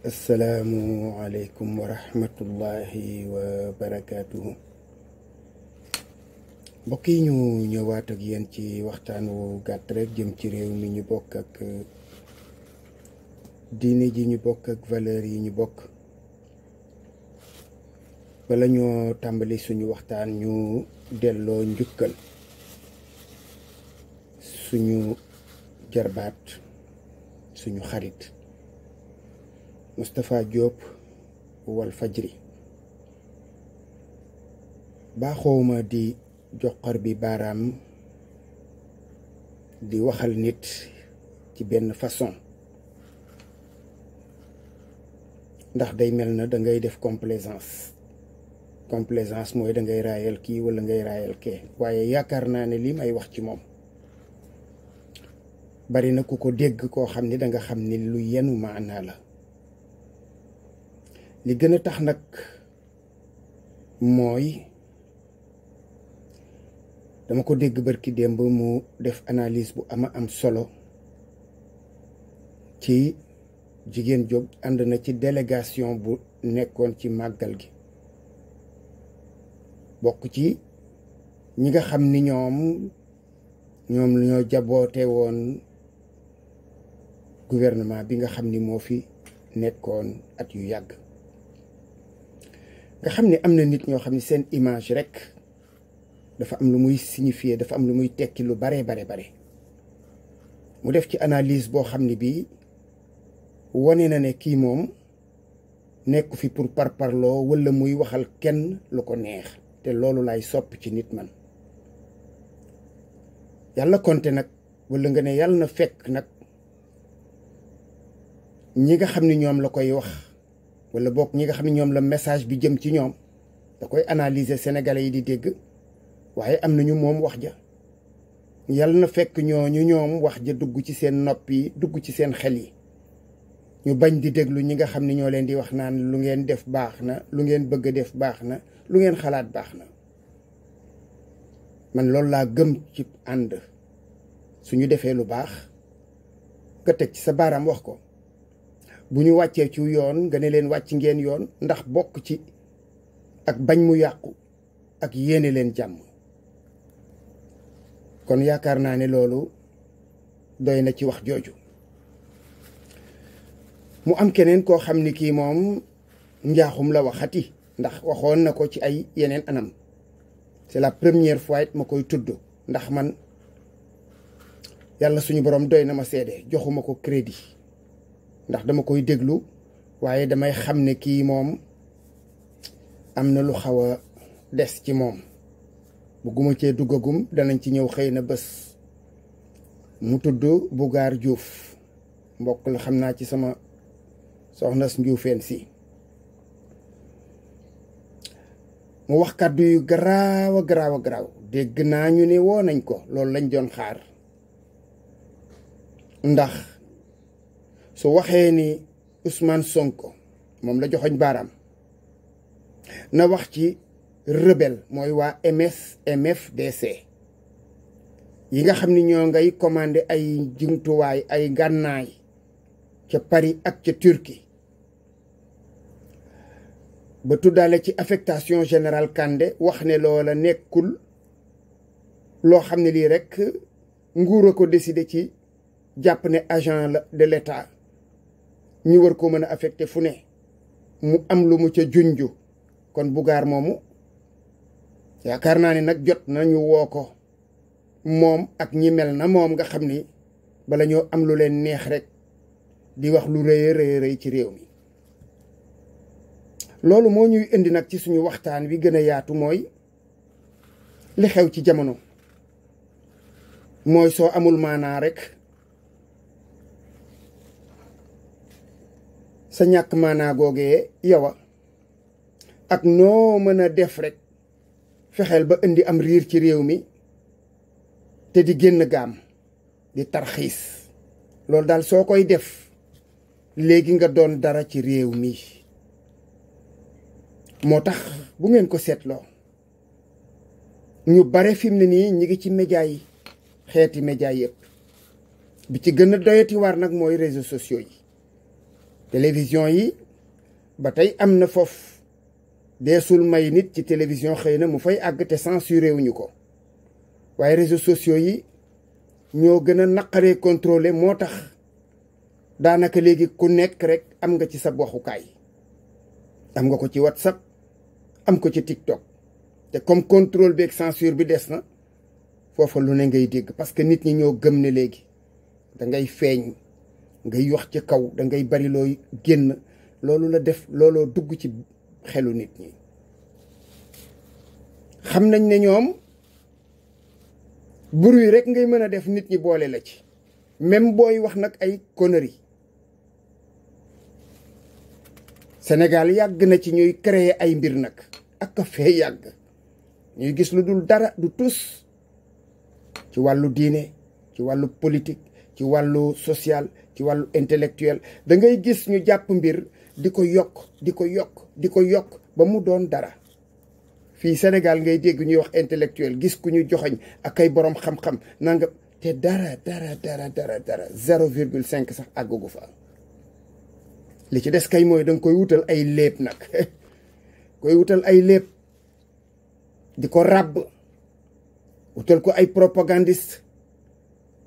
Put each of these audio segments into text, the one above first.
asalaamualeykum wa rahmatullahi wa barakaatuhu. mbokk yi ñu ñëwaat ak yéen ci waxtaan wu gàtt rek jëm ci réew mi ñu bokk ak diine ji ñu bokk ak valeur yi ñu bokk. bala ñoo tàmbali suñu waxtaan ñu delloo njukkal suñu jarbaat suñu xarit Moustapha Diop Walfadjri. baaxooma di joxar bi baaraam di waxal nit ci benn façon ndax day mel na da ngay def complaisance mooy da ngay raayal kii wala ngay raayal kee, waaye yaakaar naa ne li may wax ci moom bari na ku ko dégg koo xam ni danga xam ni lu yenu maanaa la. li gën a tax nag mooy dama ko dégg barki démb mu def analyse bu am solo ci jigéen jóg ànd na ci délégation bu nekkoon ci màggal gi, bokk ci ñi nga xam ni ñoom ñoo jaboote woon gouvernement bi nga xam ni moo fi nekkoon at yu yàgg. nga xam ni am na nit ñoo xam ni seen image rek dafa am lu muy signifier, dafa am lu muy tekki lu bare mu def ci analyse boo xam ni bii wane na ne kii moom nekku fi pour parparloo wala muy waxal kenn lu ko neex, te loolu lay sopp ci nit man. yàlla konte nag wala nga ne yàlla na fekk nag ñi nga xam ni ñoom la koy wax wala bokk ñi nga xam ne ñoom la message bi jëm ci ñoom da koy analyser sénégalais yi di dégg, waaye am nañu moom wax ja. yàlla na fekk ñoom wax ja dugg ci seen nopp yi, dugg ci seen xel yi, ñu bañ di déglu ñi nga xam ne ñoo leen di wax naan lu ngeen def baax na, lu ngeen bëgg a def baax na, lu ngeen xalaat baax na. man loolu laa gëm ci ànd. suñu defee lu baax nga teg ci sa baaraam wax ko, bu ñu wàccee ci yoon nga ne leen wàcc ngeen yoon, ndax bokk ci ak bañ mu yàqu ak yéene leen jàmm. kon yaakaar naa ne loolu doy na ci wax jooju. mu am keneen koo xam ni kii moom njaaxum la waxati, ndax waxoon na ko ci ay yeneen anam. c'est la première fois it ma koy tudd, ndax man yàlla suñu borom doy na ma seede, joxuma ko crédit ndax dama koy déglu, waaye damay xam ne kii moom am na lu xaw a des ci moom. bugguma cee duggagum, danañ ci ñëw xëy na bés. mu tudd Bougar Diouf, mbokk la xam naa ci sama soxna Njuufeen si. mu wax kàddu yu garaaw a garaaw dégg naa ñu ne woo nañ ko, loolu lañ doon xaar. ndax su waxee ni Ousmane Sonko moom la joxoñ baaraam, na wax ci rebelle mooy waa MFDC yi nga xam ni ñoo ngay commandé ay jumtuwaay, ay gànnaay ca Paris ak ca Turquie, ba tuddaale ci affectation générale Kandé, wax ne loola nekkul loo xam ne lii rek nguur a ko décidé ci jàpp ne agent la de l'État ñu war ko mën a affecté fu ne, mu am lu mu ca junju. kon Bougar moomu yaakaar naa ne nag jot nañu woo ko, moom ak ñi mel na moom nga xam ni bala ñoo am lu leen neex rek di wax lu rëy ci réew mi. loolu moo ñuy indi nag ci suñu waxtaan wi gën a yaatu, mooy li xew ci jamono. mooy soo amul maanaa rek sa ñàkk maanaa googee yow ak noo mën a def rek fexeel ba indi am riir ci réew mi te di génn gaam di tarxiis. loolu daal soo koy def léegi nga doon dara ci réew mi. moo tax bu ngeen ko seetloo ñu bare fi mu ne nii ñi ngi ci média yi, xeeti média yëpp. bi ci gën a doyati war nag mooy réseaux sociaux yi. télévision yi ba tey am na foofu deesul may nit ci télévision xëy na mu fay àgg te censuré wuñu ko waaye réseaux sociaux yi ñoo gën a naqaree contrôler moo tax daanaka léegi ku nekk rek am nga ci sa waxukaay am nga ko ci WhatsApp am ko ci TikTok te comme contrôle bi ak censure bi des na foofa lu ne ngay dégg parce que nit ñi ñoo gëm ne léegi da ngay feeñ ngay wax ci kaw da ngay bari looy génn loolu la def looloo dugg ci xelu nit ñi xam nañ ne ñoom bruit rek ngay mën a def nit ñi boole la ci même booy wax nag ay conneries Sénégal yàgg na ci ñuy créer ay mbir nag ak a fee yàgg ñuy gis lu dul dara du tus ci wàllu diine ci wàllu politique ci wàllu social ci wàllu intellectuel da ngay gis ñu jàpp mbir di ko yokk di ko yokk di ko yokk ba mu doon dara fii Sénégal ngay dégg ñuy wax intellectuel gis ku ñu joxoñ ak ay borom xam-xam nanga te dara 0,5 sax àggugu fa li ci des kay mooy danga koy wutal ay léeb nag koy wutal ay léeb di ko ràbb wutal ko ay propagandiste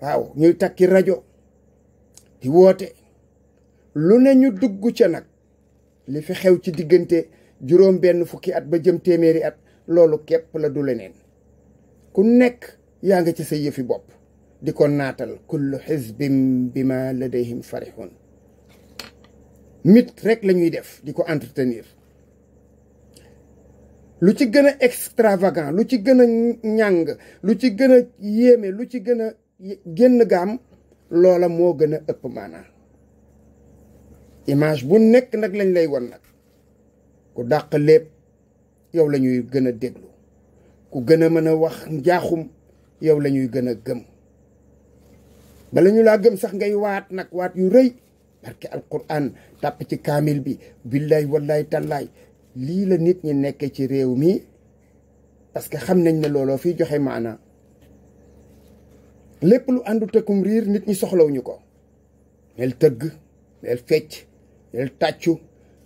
waaw ñuy takki rajo di woote lu ne ñu dugg ca nag li fi xew ci diggante juróom benn fukki at ba jëm téeméeri at loolu képp la du leneen ku nekk yaa nga ci sa yëfi bopp di ko naatal kullu xisbin bima ladayhim farihun mit rek la ñuy def di ko entretenir lu ci gën a extravagant lu ci gën a ñàng lu ci gën a yéeme lu ci gën a génn gaam loola moo gën a ëpp maanaa image bu nekk nag lañ lay won nag ku dàq lépp yow la ñuy gën a déglu ku gën a mën a wax njaaxum yow la ñuy gën a gëm bala ñu laa gëm sax ngay waat nag waat yu rëy barke alquran tàpp ci kaamil bi billaay wallaay tallaay lii la nit ñi nekkee ci réew mi parce que xam nañ ne looloo fiy joxe maana lépp lu àndu tëkkum riir nit ñi soxlawuñu ko neel tëgg neel fecc neel tàccu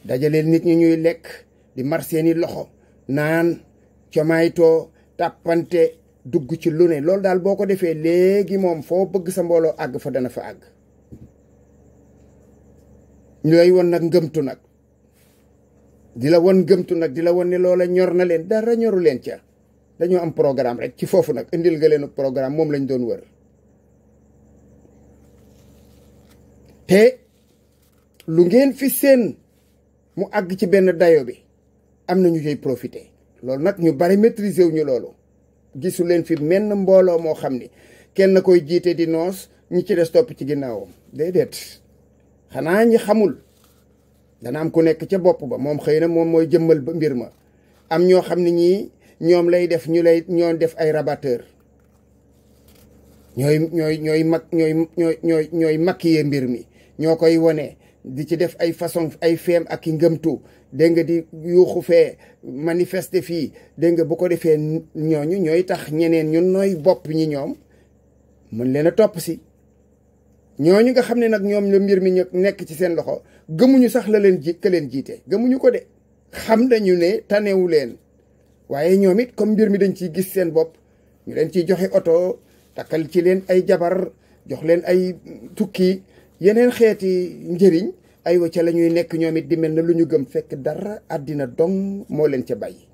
dajaleel nit ñi ñuy lekk di mar seeni loxo naan comaytoo tàppante dugg ci lu ne loolu daal boo ko defee léegi moom foo bëgg sa mbooloo àgg fa dana fa àgg ñu lay won nag ngëmtu nag di la won ngëmtu nag di la won ne loola ñor na leen dara ñoru leen ca dañoo am programme rek ci foofu nag indil nga leen programme moom lañ doon wër te lu ngeen fi seen mu àgg ci benn dayo bi am na ñu koy profité loolu nag ñu bari maîtriser wu ñu loolu gisu leen fi menn mbooloo moo xam ni kenn koy jiite di noos ñi ci des topp ci ginnaawam déedéet xanaa ñi xamul dana am ku nekk ca bopp ba moom xëy na moom mooy jëmmal ba mbir ma am ñoo xam ne ñii ñoom lay def ñoo def ay rabatteur ñooy maquiller mbir mi ñoo koy wone di ci def ay façon ay feem ak i ngëmtu dégg nga di yuuxu fee manifester fii dégg nga bu ko defee ñooñu ñooy tax ñeneen ñun nooy bopp ñi ñoom mën leen a topp si ñooñu nga xam ne nag ñoom la mbir mi nekk ci seen loxo gëmuñu sax la leen ka leen jiite gëmuñu ko de xam nañu ne tanewu leen waaye ñoom it comme mbir mi dañ ciy gis seen bopp ñu leen ciy joxe oto takkal ci leen ay jabar jox leen ay tukki yeneen xeeti njëriñ ay wa ca la ñuy nekk ñoom it di mel na lu ñu gëm fekk dara àddina dong moo leen ca bàyyi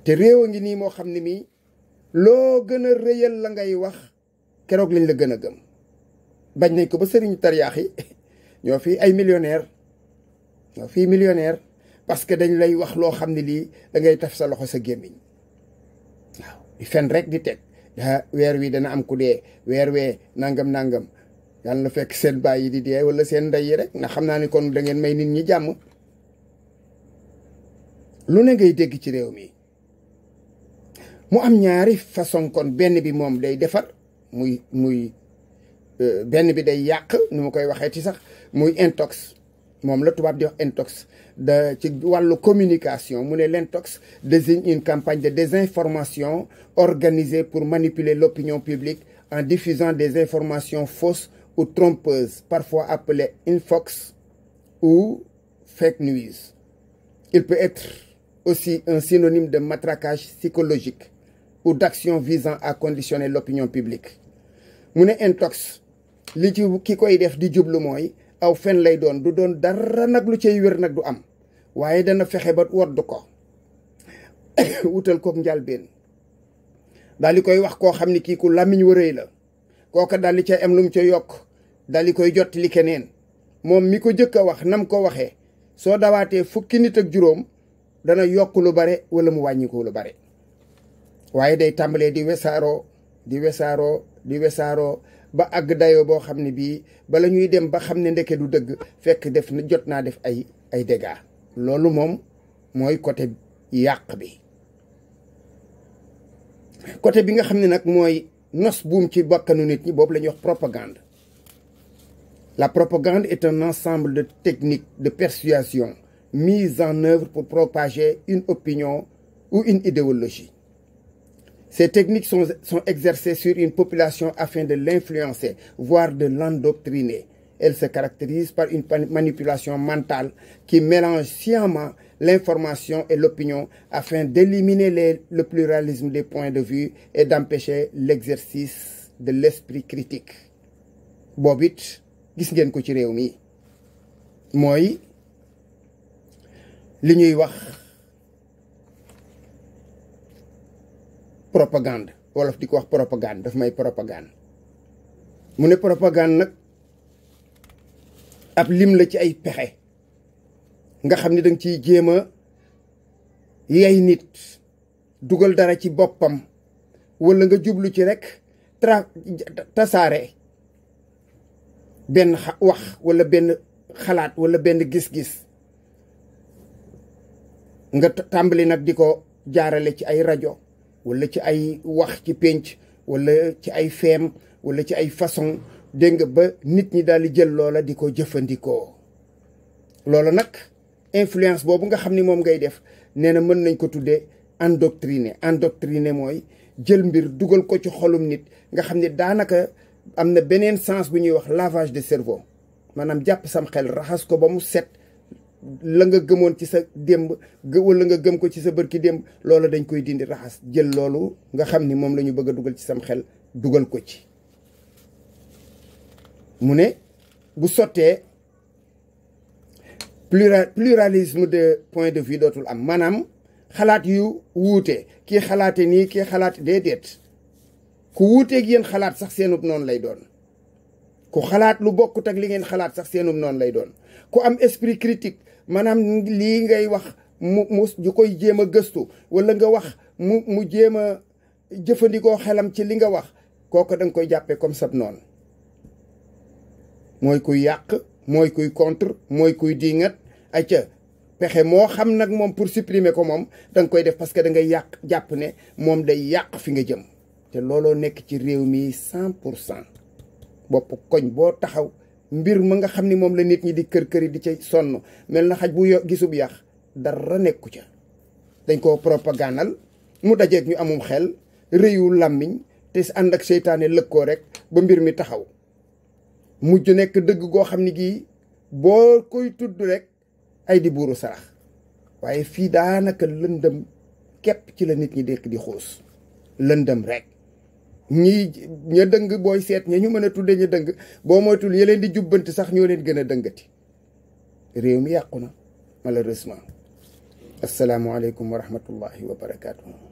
te réew a ngi nii moo xam ne mii loo gën a rëyal la ngay wax keroog lañ la gën a gëm bañ nañ ko ba sëriñu tariyaax yi ñoo fii ay millionnaire parce que dañ lay wax loo xam ne lii da ngay taf sa loxo sa gémmiñ waaw di fen rek di teg weer wi dana am ku dee weer wee nangam yàlla na fekk seen baay yi di dee wala seen ndey yi rek ndax xam naa ni kon da ngeen may nit ñi jàmm lu ne ngay dégg ci réew mi mu am ñaari façon kon benn bi moom day defar muy benn bi day yàq nu ma koy waxee ci sax muy intox moom la tubaab di wax intox ci wàllu communication mu ne l'intox désigne une campagne de désinformation organisée pour manipuler l'opinion publique en diffusant des informations fausses ou trompeuse, parfois appelée infox ou fake news. Il peut être aussi un synonyme de matraquage psychologique ou d'action visant à conditionner l'opinion publique. mu ne intox li ci ki koy def di jublu mooy aw fen lay doon du doon dara nag lu cay wér nag du am waaye dana fexe ba wodd ko wutal kook njalbeen daal di koy wax koo xam ni kii ku làmmiñ wërëy la kooka daal di ca am lu mu ca yokk daal di koy jottali keneen moom mi ko jëkk a wax nam ko waxee soo dawaatee fukki nit ak juróom dana yokk lu bare wala mu wàññiku lu bare waaye day tàmbalee di wesaaroo ba àgg dayoo boo xam ne bii bala ñuy dem ba xam ne ndeke du dëgg fekk def na jot naa def ay dégâts loolu moom mooy côté yàq bi. côté bi nga xam ne nag mooy nos buum ci bakkanu nit ñi boobu la ñuy wax propagande. La propagande est un ensemble de techniques de persuasion mises en œuvre pour propager une opinion ou une idéologie. Ces techniques sont exercées sur une population afin de l'influencer, voire de l'endoctriner. Elles se caractérisent par une manipulation mentale qui mélange sciemment l'information et l'opinion afin d'éliminer le pluralisme des points de vue et d'empêcher l'exercice de l'esprit critique. boobu it gis ngeen ko ci réew mi mooy li ñuy wax propagande wolof di ko wax propagande daf may propagande mu ne propagande nag ab lim la ci ay pexe nga xam ne danga ciy jéem a yey nit dugal dara ci boppam wala nga jublu ci rek tasaare benn wax wala benn xalaat wala benn gis-gis nga tàmbali nag di ko jaarale ci ay rajo wala ci ay wax ci pénc wala ci ay feem wala ci ay façon dégg nga ba nit ñi daal di jël loola di ko jëfandikoo. loola nag influence boobu nga xam ni moom ngay def nee na mën nañ ko tuddee endoctriner mooy jël mbir dugal ko ci xolum nit nga xam ne daanaka am na beneen sens bu ñuy wax lavage de cerveau maanaam jàpp sam xel raxas ko ba mu set la nga gëmoon ci sa démb wala nga gëm ko ci sa bërki démb loola dañ koy dindi raxas jël loolu nga xam ni moom la ñu bëgg a dugal ci sam xel dugal ko ci. mu ne bu sottee pluralisme de point de vue dootul am maanaam xalaat yu wuute kii xalaate nii kii xalaate déedéet ku wuuteeg yéen xalaat sax seenub noonu lay doon ku xalaat lu bokkut ak li ngeen xalaat sax seenub noonu lay doon ku am esprit critique maanaam lii ngay wax mu ju koy jéem a gëstu wala nga wax mu jéem a jëfandikoo xelam ci li nga wax kooku da nga koy jàppee comme sab noonu mooy kuy yàq mooy kuy contre mooy kuy diingat acca pexe moo xam nag moom pour supprimer ko moom da nga koy def parce que da ngay yàq jàpp ne moom day yàq fi nga jëm te looloo nekk ci réew mi 100% bopp koñ boo taxaw mbir ma nga xam ni moom la nit ñi di kër-këri di ca sonn mel na xaj bu gisub yàq dara nekku ca dañ koo propagandal mu dajeeg ñu amum xel réyu làmmiñ te ànd ak seytaane lëkkoo rek ba mbir mi taxaw mujj nekk dëgg goo xam ni gii boo koy tudd rek ay di buuru sarax waaye fii daanaka lëndëm képp ci la nit ñi dekk di xuus lëndëm rek ña dëng booy seet ña ñu mën a tudde ña dëng boo moytul ña leen di jubbanti sax ñoo leen gën a dëngati réew mi yàqu na malheureusement asalaamualeykum wa rahmatullahi wa barakaatu.